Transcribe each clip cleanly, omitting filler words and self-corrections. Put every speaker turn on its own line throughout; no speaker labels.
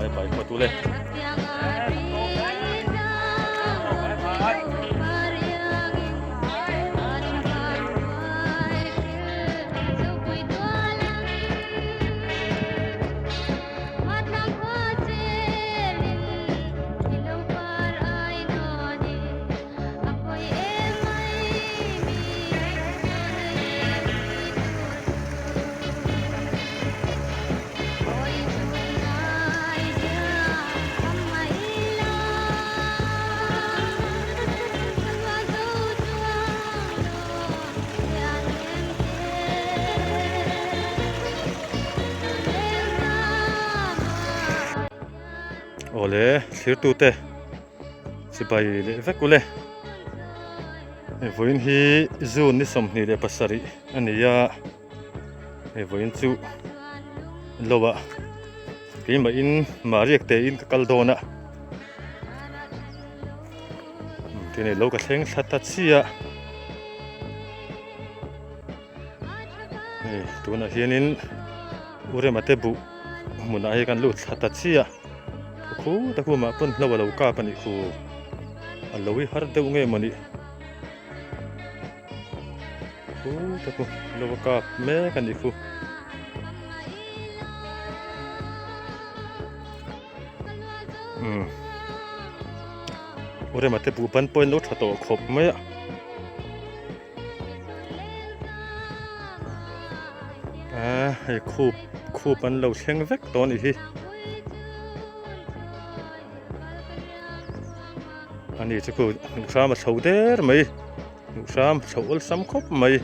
Bye bye khawt ule. Awle thlirtute chibai leh vek ule hei vawiin hi June ni 27 a ni a. Hei vawiin chu lo ah keimah in mahriak te in ka kal dawn a tinei lo ka thleng thla ta chiah hei tunah hianin u rema te buh hmunah hi kan lut thla ta chiah khu ta khu mah pawn hlo a lo kap a nih khu a lo i har deuh nge mawni. Khu te khu lo va kap mek a nih khu. Umm u rema te buh ban pawhin lo tha tawh khawp mai a. Aaa hei khup khup an lo thleng vek tawh a nih hi. Ani chu khu hnuhhram a chho der mai hnuhhram chho awlsam khawp mai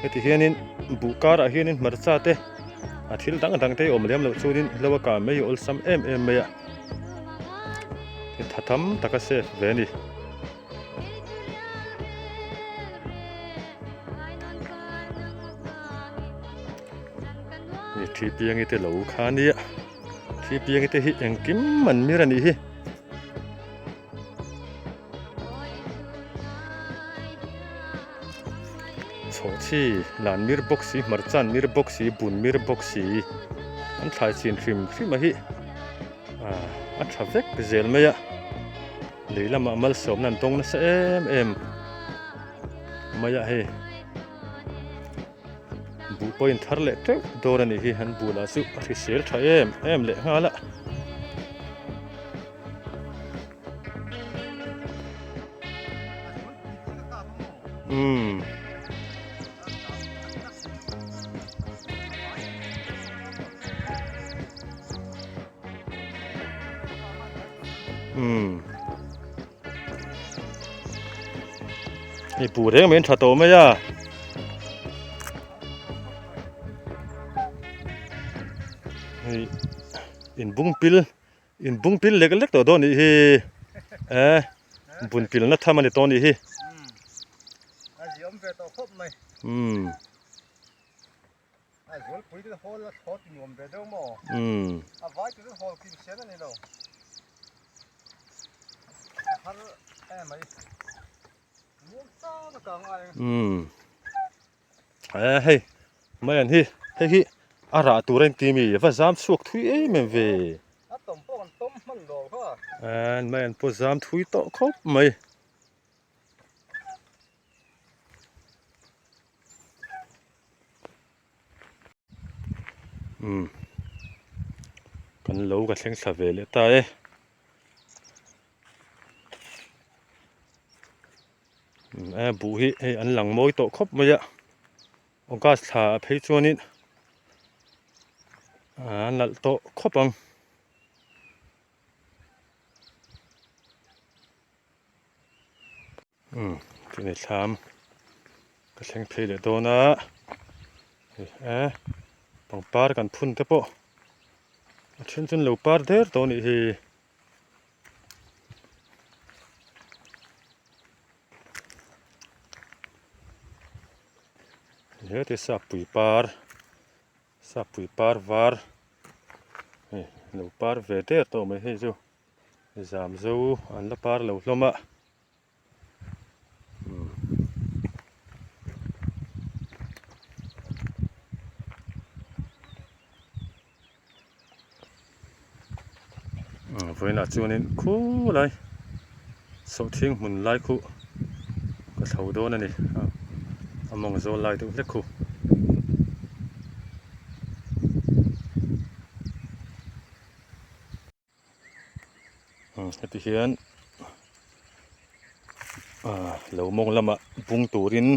heti hianin buh karah hianin hmarcha te a thil dang dang te awm lem loh chuanin hlo a kah mai awlsam em em mai a tha tam tak a save ve a ni. Thi piangi te lo kha nia. Thi piangi te hi engkim an mir a nih hi. Chhawhchhi lan mir bawk si, hmarchan mir bawk si, bun mir bawk si an thlai chin hrim hrim a hi a tha vek zel mai a. Lei lamah malsawmna an tawng nasa em em mai a hei. Buh pawhin thar leh teuh dawn a nih hi an bulah chu a hrisel tha em em leh nghal a. Umm. Umm. Hei buh reng mai an tha tawh mai a. Hei inbung pil inbung pil lek lek tawh dawn nih hi eh bun pil na tham a ni tawh nih hi.
A ziawm ve tawh khawp mai.
Umm.
A zualpui te hawl a thaw ti nuam ve deuh maw?
Umm.
A vai te chu hawl kim sian a ni lo. A har em mai. Nuam chang a kang ai.
Umm. Eh hei mai an hi hei hi. A rah tur a inti mi va zam chhuak thui em em ve.
A tawm pawh kan tawm hman lo kha.
An mai an pawh zam thui tawh khawp mai. Umm kan lo ka thleng thla ve leh ta e. Umm buh hi hei an lang mawi tawh khawp mai a. August thla ah phei chuanin a nalh tawh khawp ang. Umm tih ni thlam ka thleng phei leh dawn a hei e pangpar kan phun te pawh a then chu an lo par der tawh a nih hi. Heti sappui par sappui par var hei lo par ve der tawh mai hei chu zam zo an la par lo hlawm a. Vawiinah chuanin khulai sawhthing hmun lai khu ka thlo dawn a ni a mawng zawl lai deuh hlek khu. Heti hian ah lo mawng lamah bung turin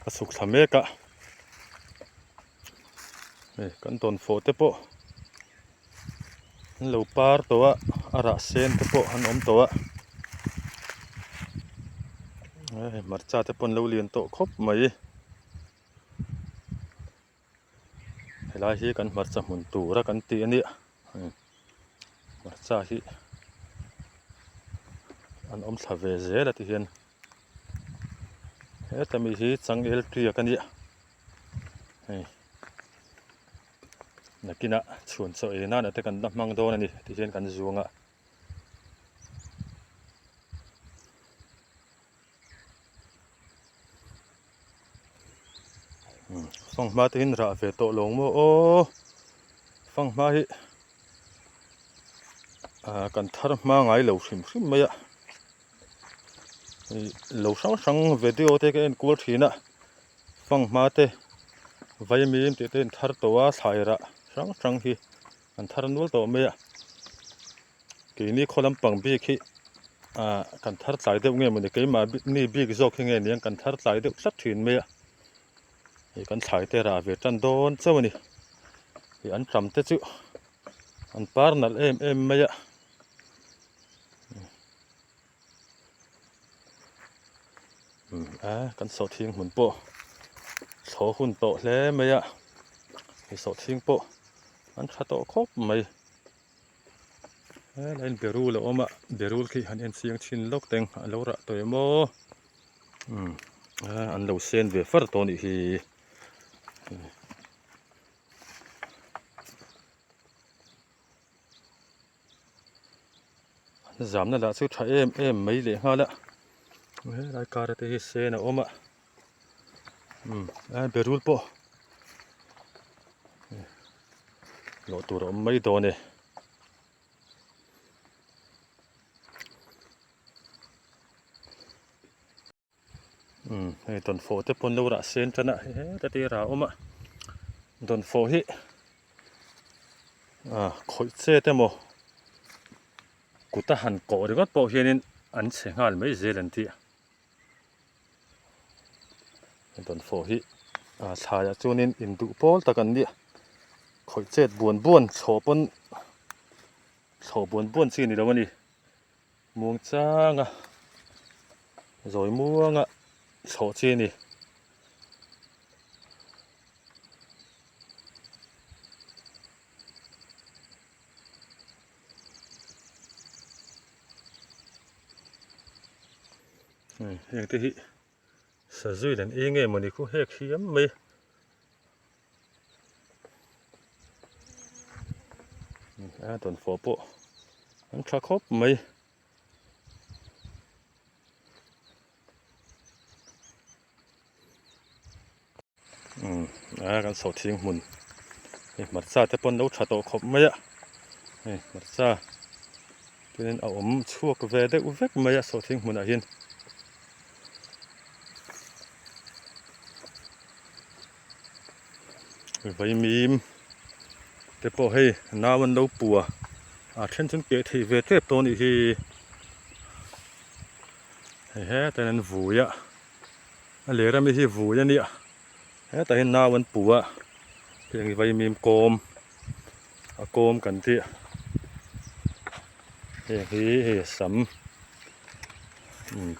a chhuk thla mek a hei kan dawnfawh te pawh an lo par tawh a a rah sen te pawh an awm tawh a hei hmarcha te pawh an lo lian tawh khawp mai. Helai hi kan hmarcha hmun tur a kan tih a nia hmarcha hi an awm thla ve zel a ti hian heta mi hi changel tiak a nia hei nakinah chhuan chaw ei nan ah te kan la hmang dawn a ni ti hian kan zuang a. Fanghma te hian rah ve tawh lo maw aw fanghma hi ah kan thar hma ngai lo hrim hrim mai a ih lo hrang hrang video te ka en kual thin a fanghma te vaimim tih te in thar tawh a thlai rah hrang hrang hi an thar nual tawh mai a keini khaw lampang bik hi ah kan thar tlai deuh nge mawni keimah ni bik zawk hi nge niang kan thar tlai deuh tlat thin mai a hei kan thlai te rah ve tan dawn chauh a ni ih an tam te chu an par nalh em em mai a a kan sawhthing hmun pawh thlawh hun tawh hle mai a hei sawhthing pawh an tha tawh khawp mai helaiin berul a awm a berul khi han en chiang thin lawk teng a lo rah tawh em aw umm an lo sen ve far tawh a nih hi. Zamna lah chu tha em em mai leh nghal a helai kar te hi sen a awm a umm a berul pawh lawh tur a awm mai dawn e. Umm hei dawnfawh te pawn lo rah sen tan a heta te rah a awm a dawnfawh hi ah khawih chet emaw kut a han kawh ringawt pawh hianin an chhe nghal mai zel an tih a dawnfawh hi ah thlaiah chuanin induh pawl tak an nia khawih chet buan buan thlawh pawn thlawh buan buan chi a ni lo a ni. Muang changa zawi muanga thlawh chi a ni. Heng te hi sazui dan eng nge mawni khu hek hiam mai. A dawnfawh pawh an tha khawp mai. Umm a kan sawhthing hmun. Hei hmarcha te pawh an lo tha tawh khawp mai a, hei hmarcha chuanin a awm chhuak ve deuh vek mai a sawhthing hmunah hian. Vaimim te pawh hei nau an lo pu a, a then chu an keh theih ve tep tawh a nih hi. Hei hetah hian an vui a, a lera mi hi vui a nia. Hetah hian nau an pu a, heng hi vaimim kawm a kawm kan tih heng hi hei a sam umm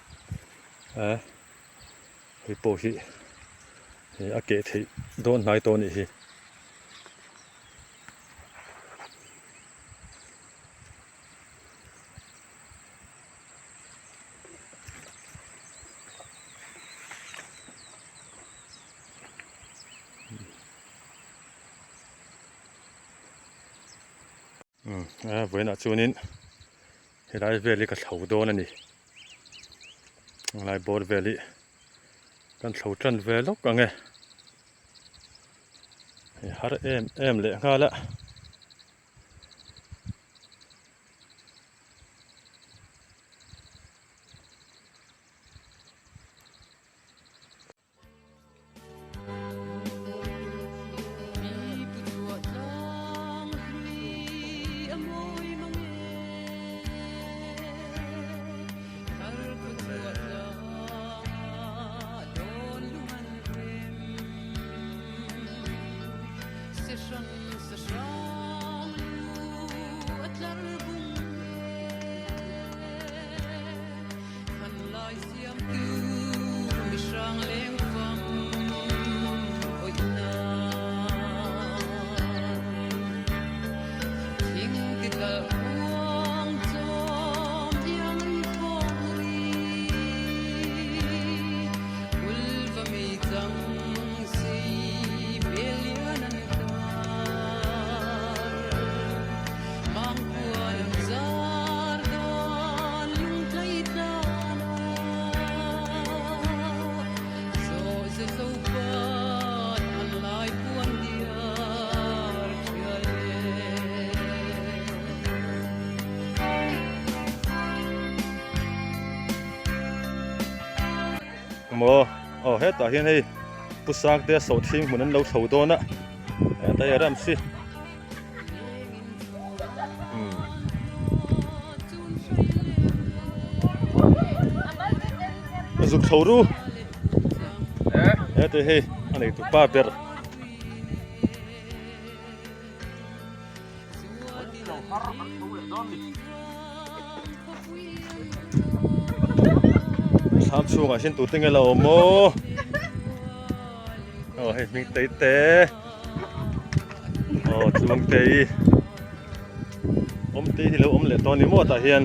a hei pawh hi hei a keh theih dawn hnai tawh a nih hi. A vawiinah chuanin helai vel hi ka thlo dawn a ni helai bawr vel hi kan thlo tan ve lawk ang e hei har em em leh nghal a. Maw aw hetah hian hei pu sang te sawhthing hmun an lo chho dawn a hetah hi a ram si zuk chho ru heti hei a nei tupa ber. Thlam chhungah hian tute nge la awm aw aw hei hming tei te aw chuang tei awm tei hi lo awm leh tawh a ni maw tah hian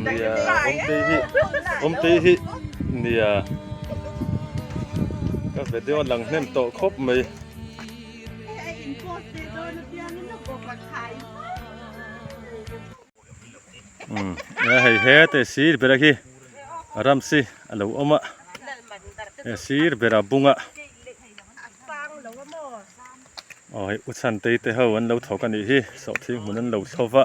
nia awm tei hi awm tei hi nia ka video lang hnem tawh khawp mai. Hei hete sir bera khi ram si a lo awm a he sir bera bunga aw hei u chhantei te ho an lo thawk a nih hi sawhthing hmun an lo chho va.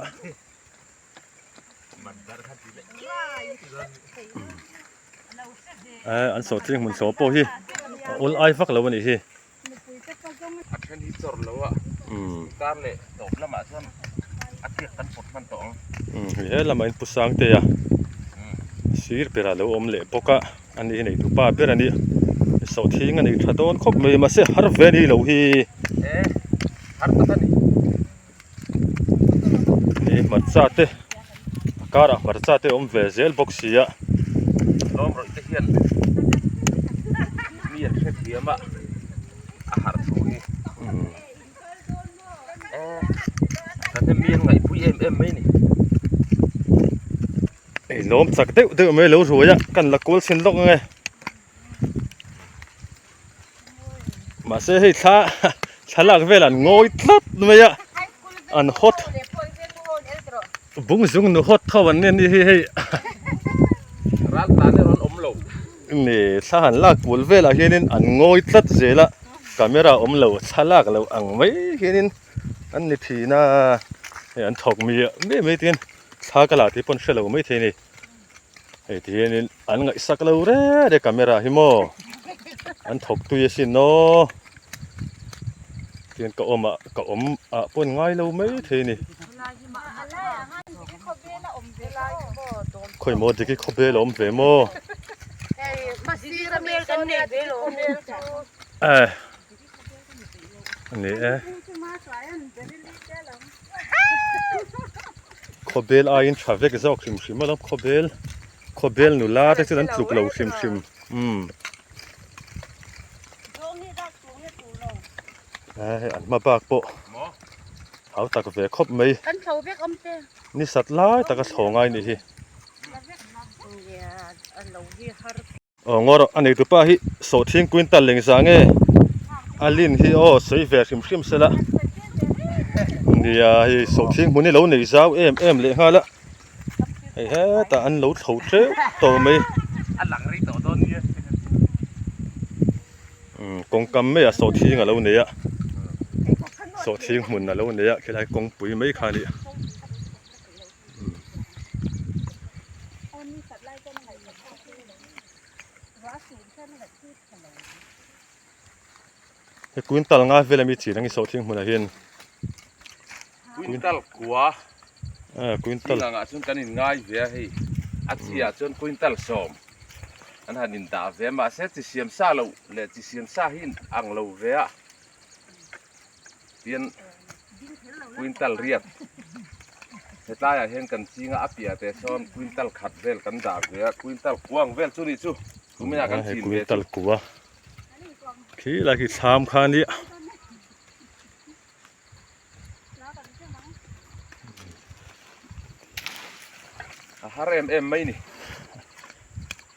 An sawhthing hmun chho pawh hi a awl ai vak lo a nih hi.
A then hi chawr lo a, kar leh tawp lamah chuan a tiak kan pawt hman tawh ang.
Hei he lamah in pu Sangte a sir berah lo awm leh bawk a, ani hi neitu pa ber a nia, sawhthing a nei tha dawn khawp mai mahse har ve a ni lo hi.
E har tak a ni.
Hei hmarcha te a karah hmarcha te a awm ve zel bawk si a.
Lawm rawih te hian mi an hrethiam a a harh thu hi e kan hemi mi an ngaihpui em em mai ni.
Hei lawm chak deuh deuh mai lo ruai a kan la kual chhin lawk ang e. Mahse hei thla thlalak vel an ngawi tlat mai a an hot bung zung nu hot tho an ni anih hi hei
ral tan erawh an awm lo
ni thla han lak kual velah hianin an ngawi tlat zel a. Camera awm lo thlalak lo ang mai hianin an ni thin a, hei an thawk miah miah mai tiin thla ka lah tih pawh an hre lo maithei a ni. Hei ti hianin an ngaihsak lo reng reng camera hi maw an thawk tui asin aw tihian ka awm ah ka awm ah pawh an ngai lo maithei a ni. Khawi maw Diki khawbel a awm ve maw? Eh ani e khawbel aiin tha vek zawk hrim hrim alawm khawbel khawbel nula te chuan an tluk lo hrim hrim umm eh an hma bak pawh hau tak ve khawp mai ni sat lai taka thlawh ngai nih hi. Aw ngaw rawh a nei tupa hi sawhthing quintal leng za nge a lin hi aw sawi ve hrim hrim sela nia hei sawhthing hmun hi lo nei zau em em leh nghal a hei hetah an lo thlo teuh tawh mai umm kawngkam maiah sawhthing a lo nei a sawhthing hmun a lo nei a khilai kawngpui mai kha a ni. He quintal nga vel ami chin ang i sawhthing hmunah hian.
Quintal kua.
Ah quintal.
Chin angah chuan kan in ngai ve a hei. A chi ah chuan quintal sawm an han in dah ve a mahse chi siam sa loh leh chi siam sa hi in ang lo ve a. Tin quintal riat hetlaiah hian kan chinga a piah te sawn quintal khat vel kan dah ve a quintal kuang vel chu ni chu tumina kan chin ve chu.
Quintal kua khi lai khi thlam kha nia.
A har em em mai ni.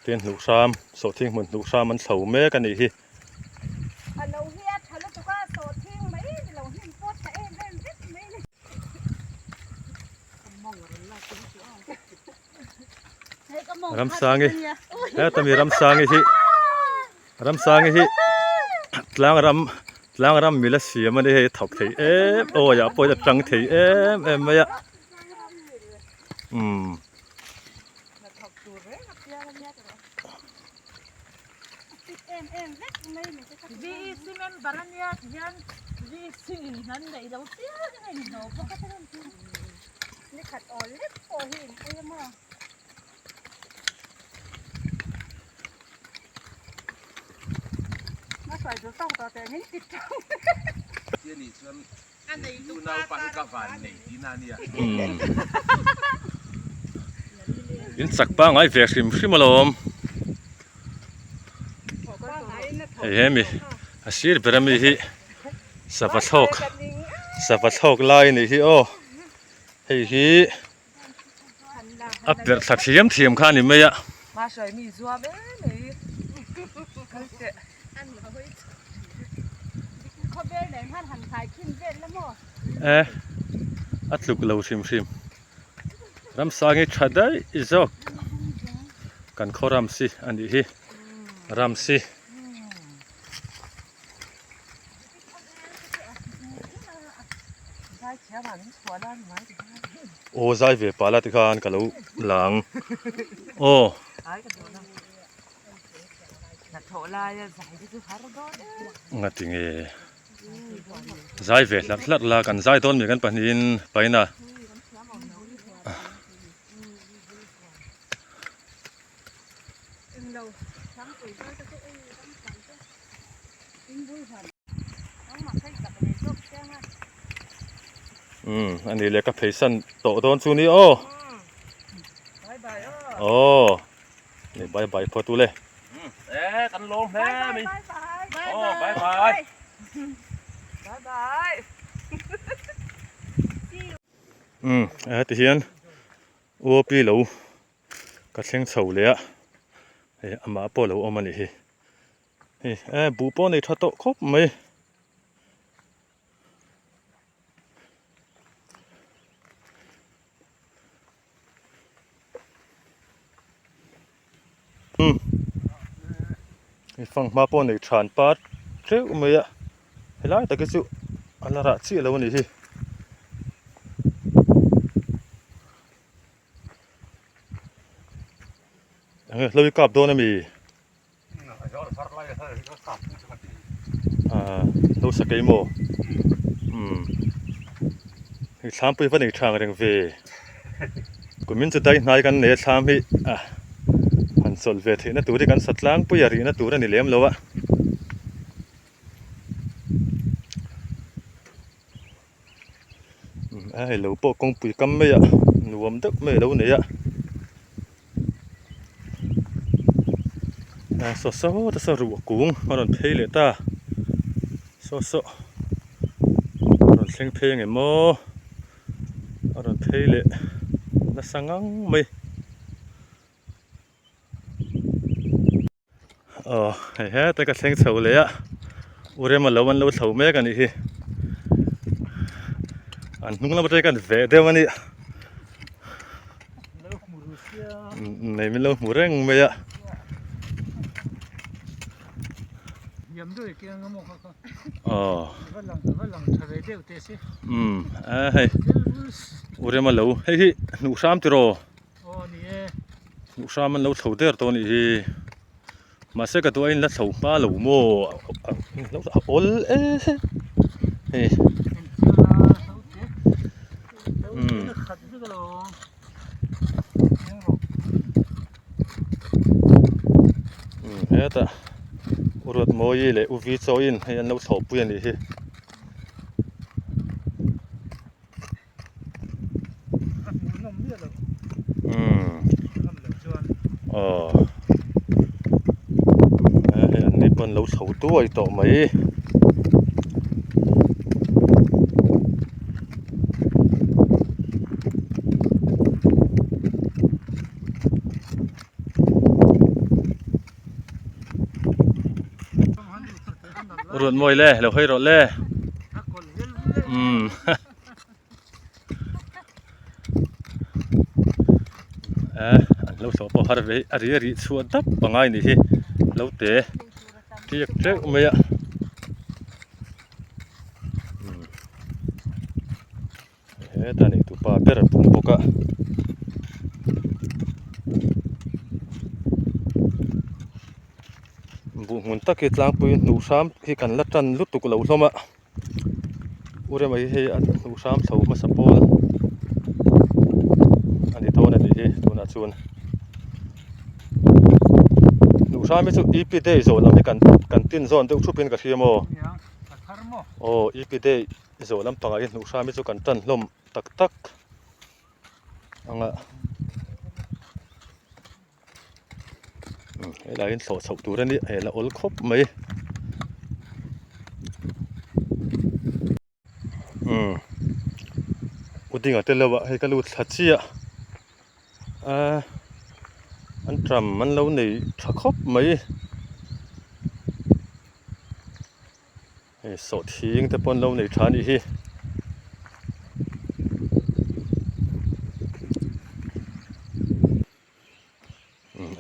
Tin hnuh hram sawhthing hmun hnuh hram an chho mek a nih hi.
A lo hi a tha lutuk a, sawhthing mai ni lo hnim pawh tha em em vek mai ni.
Ramsangi heta mi Ramsangi hi Ramsangi hi tlang ram tlang ram mila siam a ni hei thawk thei em awi ah pawh hi a tang thei em em mai a umm. In chak pangai ve hrim hrim alawm hei hemi a sir ber ami hi sava thlawk sava thlawk lai anih hi aw hei hi a perh thla thiam thiam kha a ni mai a. E a tluk lo hrim hrim ramsangi tha daih zawk kan khaw ramsi a nih hi ramsi. Aw zai ve pah la tikhan ka lo lang aw. Ngati nge zai ve hlarh hlarh la kan zai dawn mi kan pahnihin paina. Umm a ni leh ka pheisan tawh dawn chu ni aw aw ni bye bye phawt ule
e kan lawm hle mai aw bye bye
bye bye
umm heti hian uapi lo ka thleng chho leh a hei amah pawh a lo awm a nih hi hei e buh pawh a nei tha tawh khawp mai. Umm hei fanghma pawh a nei than par teuh mai a. Helai tak hi chu a la rah chiah lo a nih hi. Enge hlo i kap dawn a mi? Aaa hlo sakei maw? Umm hei thlam pawh hi va nei tha ang reng ve. Kumin chu dai hnai kan nei a thlam hi a han chawlh ve theihna tur hi kan sa tlangpui a rihna tur a ni lem lo a. A hei lo pawh kawngpui kam mai ah nuam deuh mai a lo nei a a saw saw te saw ruah kung a rawn phei leh ta saw saw a rawn thleng phei ang em aw a rawn phei leh nasa ngang mai. Aw hei heta ka thleng chho leh a u rema lo an lo thlo mek a nih hi an hnung lam atang hian veh deuh a ni nei min lo hmu reng mai a. Aw umm a hei u rema lo hei hi hnuh hram tiraw.
Aw ni e.
Hmuh hram an lo thlo der tawh a nih hi. Mahse ka duh aiin la thlo hma lo maw a awl e hei. Umm. Umm hetah U Ruatmawi leh U Vi chawiin hei an lo thlawhpui a nih hi. Aw hei an ni pawh an lo chho tuai tawh mai. Ruatmawi le lo hawi rawh le umm. Eh an lo hlawh pawh har ve a ri a rih chhuah dap pangai nih hi lo te tiak teuh mai a umm hetah nei tupa ber a pung bawk a. Buh hmun tak hi tlangpui hnuh hram hi kan la tan lutuk lo hlawm a. U rema hi hei a hnuh hram chho hmasa pawl a ni dawn a nih hi tunah chuan hnuh hram hi chu ep day zawh lam hi kan kan tin zawn deuh thup in ka hria maw aw ep day zawh lampangah hi hnuh hram hi chu kan tan hlawm tak tak ang a. Helai hi thlawh chhoh tur a ni a la awl khawp mai umm u dinga te lo ah hei ka lut thla chiah a an tram an lo nei tha khawp mai hei sawhthing te pawh an lo nei tha a nih hi.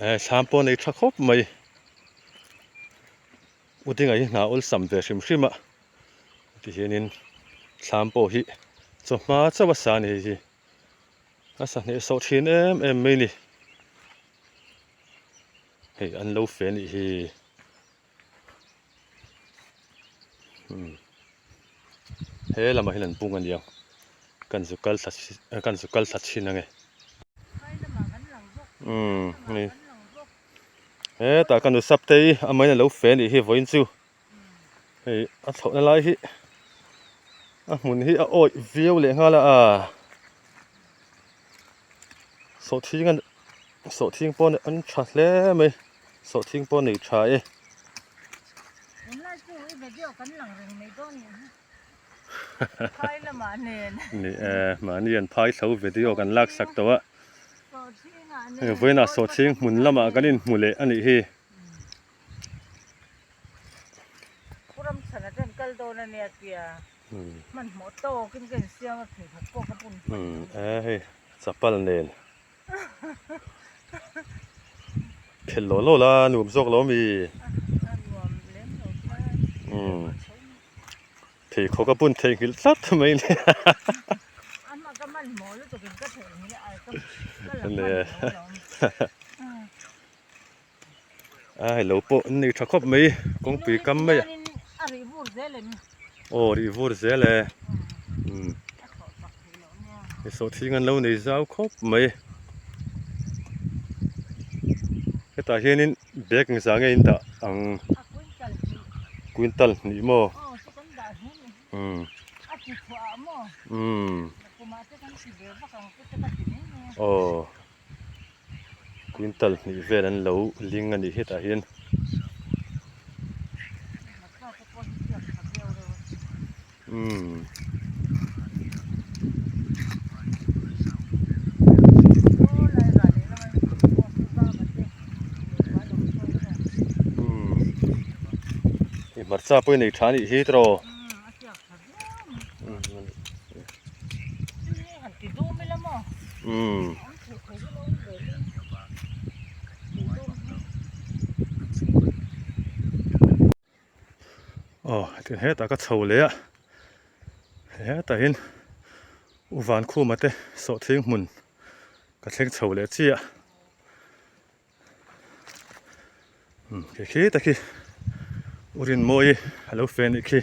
Eh thlam pawh a nei tha khawp mai u dinga hi hna awlsam ve hrim hrim a tihianin thlam pawh hi chawhma chauh a sa a ni hei hi a sa hnehsawh thin em em mai a ni hei an lo fe a nih hi umm he lamah hian an bung a nia kan zu kal thla kan zu kal thla chhin ange umm hei hetah ka nu sap te hi a main a lo fe a nih hi vawiin chu hei a thlawhna lai hi a hmun hi a awih viau leh nghal a sawhthing a sawhthing pawh an tha hle mai. Sawhthing pawh nei tha e.
Tunlai chu i video kan lang reng mai dawn nih hi. Phai lamah nen.
Ni e, mahni an phai tho video kan lak sak tawh a.
Sawhthing ah nen.
Hei vawiinah sawhthing hmun lamah kan inhmu leh a nih hi.
Pu Ramchhana ten kal dawn a nia tia. Hmanhmawh tawkin ka insiam a pheikhawk pawh ka bun hman lo.
E hei chapal nen. Khelh lawh lawh la nuam zawk lo ami?
A nuam lem lo kha.
Umm. Pheikhawk a bun theihnghilh tlat mai ni. Ai lo pawh an nei tha khawp mai kawngpui kam mai a. Aw rih vur zel e. Umm. Sawhthing an lo nei zau khawp mai. Hetah hianin bag engzah nge in dah ang quintal hnih maw? Umm. Umm. Aw. Quintal hnih vel an lo ling a nih hetah hian. Umm. Umm. Hei hmarcha pawh i nei tha a nih hi tiraw? Umm. Aw heti hetah ka chho leh a hetah hian u Vankhuma te sawhthing hmun ka thleng chho leh chiah umm khi khi te khi u Rinmawii a lo feh anih khi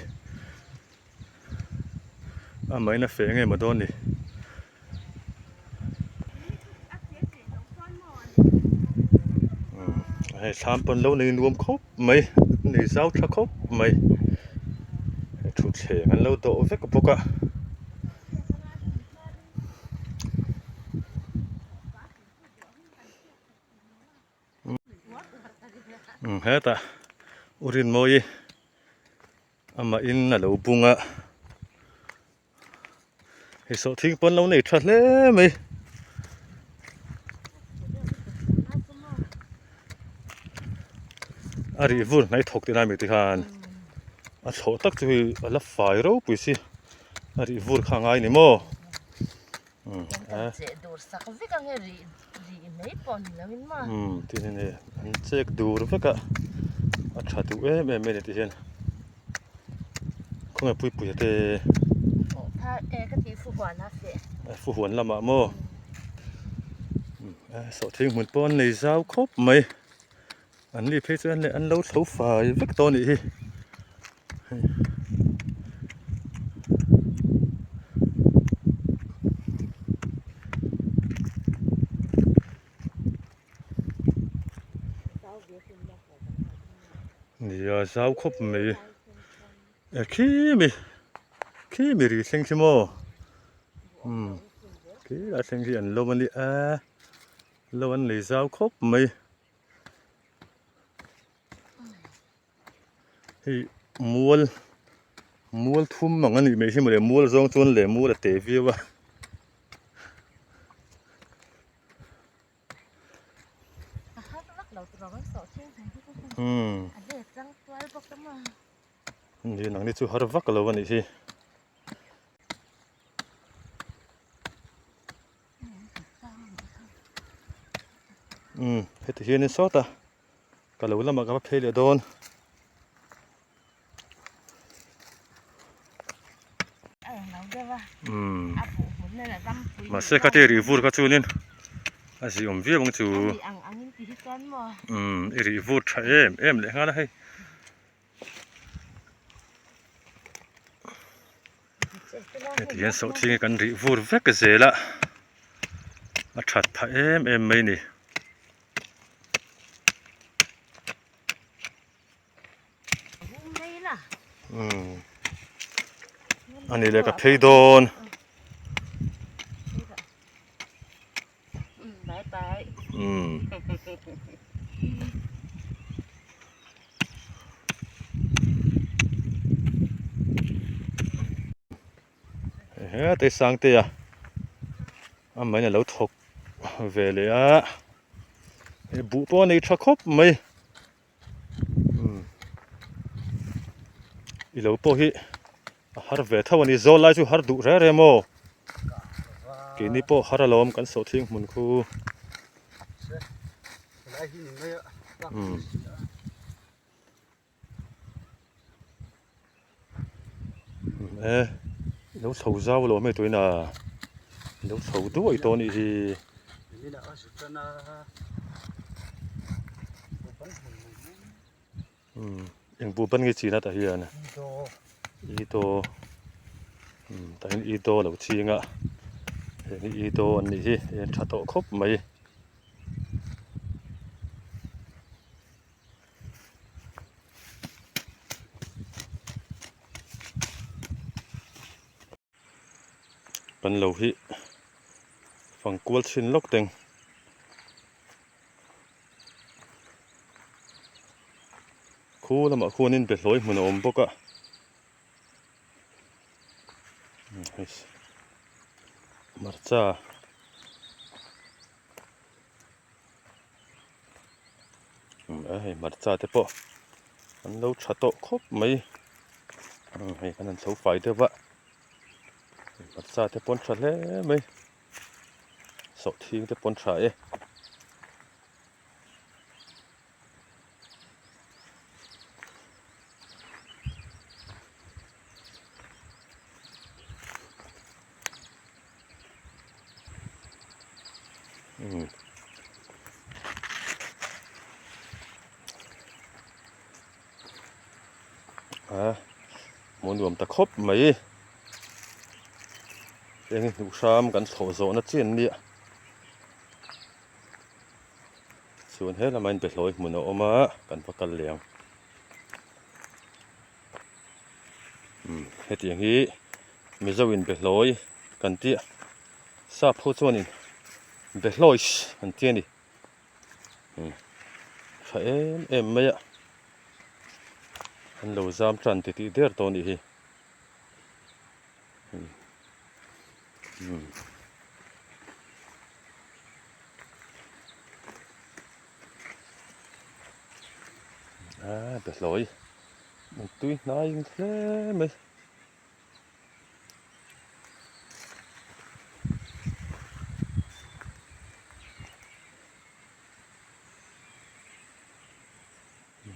amahin a feh nge maw dawn ni. Hei thlam pawn lo nei nuam khawp mai nei zau tha khawp mai hei thutthleng an lo dawh vek bawk a. Hetah U Rinmawii amahin a lo bung a. Hei sawhthing pawn lo nei tha hle mai. A rih vur hnai thawk tih lai mai te khan a thlawh tak chu hei a la fai ropui si a rih vur kha a ngai ni maw. Umm ti hian hei an chek dur vek a a tha duh em em mai a ni ti hian khawnge puipuia te fu huan lamah maw sawhthing hmun pawh an nei zau khawp mai an ni phei chuan an lo tho fai vek tawh a nih hi. Nia zau khawp mai e khi mi khi mi ri thleng khi maw umm khi lai thleng hi an lo a nia lo an nei zau khawp mai. Hei mual mual thum ang a nih mai hi mawle mual zawng chuan leh mual a te viau a. Umm ni nang ni chu har vak lo a nih hi. Umm heti hianin sawtah. Ka lo lamah ka va phei leh dawn. Umm mahse kha te rih vur kha chuanin a zih awm viau ang chu umm i rih vur tha em em leh nghal a hei. Heti hian sawhthing hi kan rih vur vek zel a a that phah em em mai a ni. Ani leh ka phei dawn. Umm. Hete Sangtea amah in alo thawk ve leh a hei buh pawh a nei tha khawp mai umm i lo pawh hi a har ve tho a ni zawl lai chu har duh reng reng maw keini pawh har alawm kan sawhthing hmun khu umm. E ilo chho zau lo mai tuina ilo chho duai tawh anih hi. Umm eng buh ban nge chin a tah hian i daw umm tah hian i daw a lo ching a heng hi i daw an nih hi hei an tha tawh khawp mai. Kan lo hi fang kual chhin lawk teng. Khu lamah khuanin behlawi hmun a awm bawk a. Hmarcha. Hei hmarcha te pawh an lo tha tawh khawp mai hei kan han chho fai deuh va hmarcha te pawh an tha hle mai sawhthing te pawh an tha e. A hmuh nuam ta khawp mai eng hi hnuh hram kan thlawh zawhna chi an nia chuan he lamah in behlawi hmun a awm a kan va kal leh ang umm hetiang hi Mizo in behlawi kan tih a sap ho chuanin behlawis an ti a ni umm tha em em mai a an lo zam tan ti tih der tawh a nih hi umm umm. A behlawi tui hnai hle mai.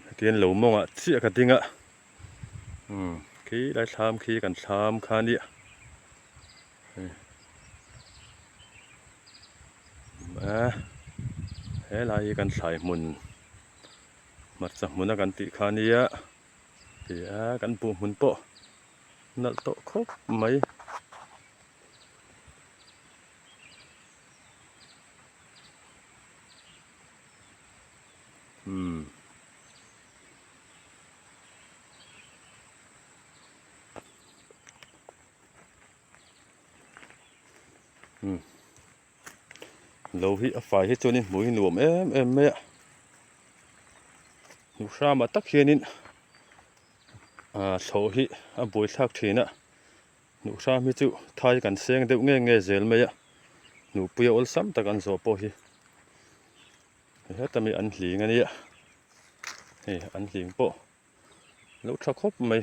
Hetiang lo mawngah chiah ka ding a umm khi lai thlam khi kan thlam kha a nia a helai hi kan thlai hmun hmarcha hmuna kan tih kha a nia tia kan buh hmun pawh. Nalh tawh khawp mai. Umm. Umm. Lo hi a fai hi chuanin hmuh hi nuam em em mai a. Hmuh hramah tak hianin. Aaa thlawh hi a buaithlak thin a hnuh hram hi chu thai kan seng deuh nge nge zel mai a hnuhpui a awlsam tak an zawh pawh hi heta mi an hling a nia hei an hling pawh lo tha khawp mai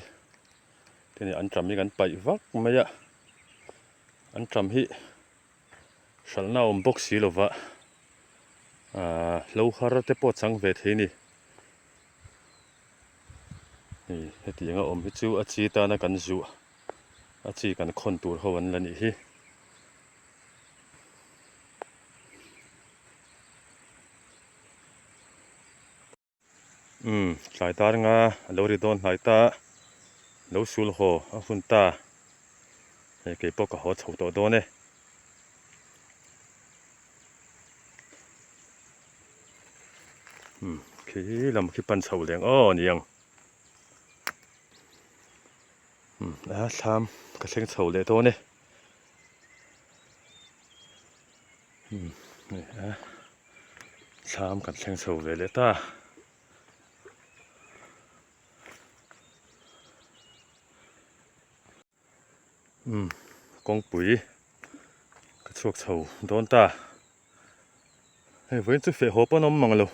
tini an tam hi kan paih vak mai a an tam hi hralhna a awm bawk si lova aaa hlo har te pawh chang ve thei a ni. Hei hetiang a awm hi chu a chi tana kan zuah a chi kan khawn tur ho an la nih hi. Umm tlai dar nga a lo ri dawn hnai ta lo sul haw a hun ta hei kei pawh ka haw chho tawh dawn e. Umm khi lam khi pan chho leng aw niang umm a thlam ka thleng chho leh dawn e umm hei a thlam kan thleng chho ve leh ta Umm kawngpui ka chhuak chho dawn ta hei vawiin chu feh haw pawn a awm mang lo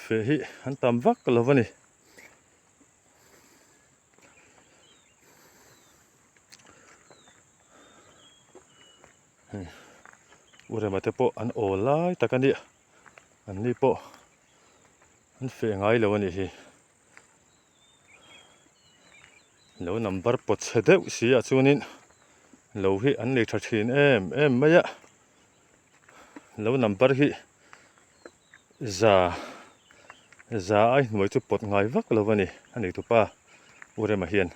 feh hi an tam vak lo a ni hei u rema te pawh an aw lai tak a nia an ni pawh an feh ngai lo a nih hi. Lo number pawt chhe deuh si ah chuanin lo hi an nei tha thin em em mai a lo number hi za za ai hnuai chu pawt ngai vak lo a ni a nei tupa u Rema hian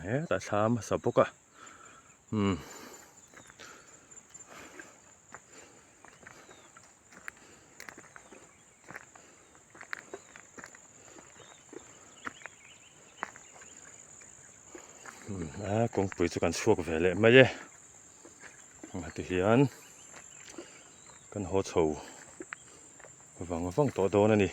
hetah thla hmasa bawk a umm. A kawngpui chu kan chhuak ve leh mai e heti hian kan haw chho vang vang tawh dawn a ni.